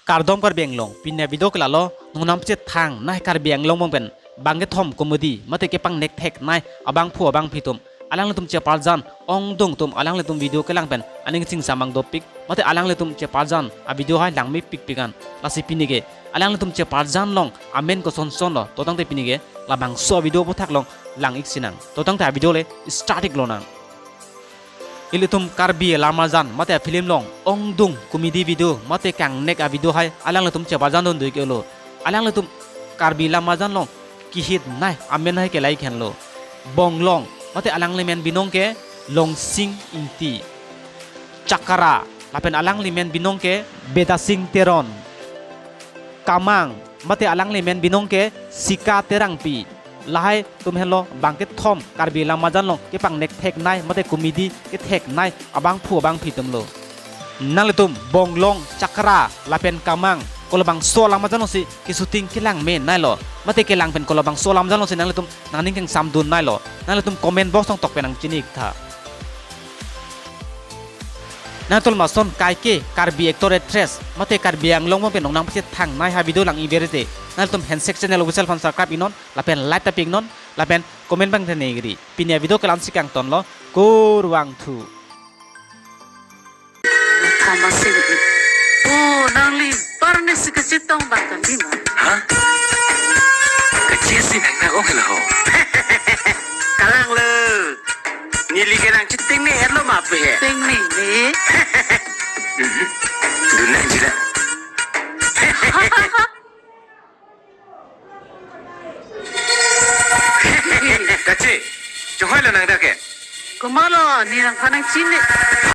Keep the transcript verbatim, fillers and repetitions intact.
Kardom Karbi Anglong, pini avideo ke lalo, nongnam pachethangnei Karbi Anglong bang pen bangkethom comedy mate kepangnek theknei abangphu abangphi atum, alanglitum cheparjan, ongdung atum alanglitum video kelang pen aning chingsam mang dopik, mate alanglitum cheparjan avideo hai langmepikpik an. Lasi pini ke alanglitum cheparjan along amen kosonson lo, to tangte pini ke labangso avideo aputhak along lang-ik sinang. To tangte avideo le start-ik lonang. Ilitum Karbi Lammarjan mate afilm along ongdung comedy video mate kangnek avideo hai alanglitum cheparjan dun dui ke lo. Alanglitum Karbi Lammarjan along kehitnei amen hai kelai khenlo. Bonglong mate alangli men binong ke Longsing Ingti. Chakra lapen alangli men binong ke Bedasing Teron. Kamang mate alangli men binong ke Sika Terangpi. Lahai atum henlo bangkethom Karbi Lammarjan along kepangnek theknei mate comedy ketheknei abangphu abangphi atum lo. Nanglitum Bonglong, Chakra lapen Kamang kolabangso Lammarjan alongsi keshooting kelang menei lo, mate kelang pen kolabangso Lammarjan alongsi nanglitum nangning kangsamdunnei lo, nanglitum comment box along tok pen nangchini-ik tha. Nangtum lason kaike Karbi actor actress mate Karbi Anglong bang pen nongnam pachethangnei ha video lang-ik bere te, nangtum Handshake Channel Official aphan subscribe-ik non lapen like ta pi-ik non lapen comment bang tene gri. Pini avideo ke la-ansi kangton lo, kurvangthu. Thomas sini. Oh, nangli parne si kachetong bang kan di ma? Ha? Kachesi nang na ong hela ho. Kalang lo. Neli ke nangcheting ni erlo ma pe he. Ting ni ni. Mhm. Dunang jila. Kache, chonghoi lo nang dak ke? Komatlo, ne nangphan nangchini.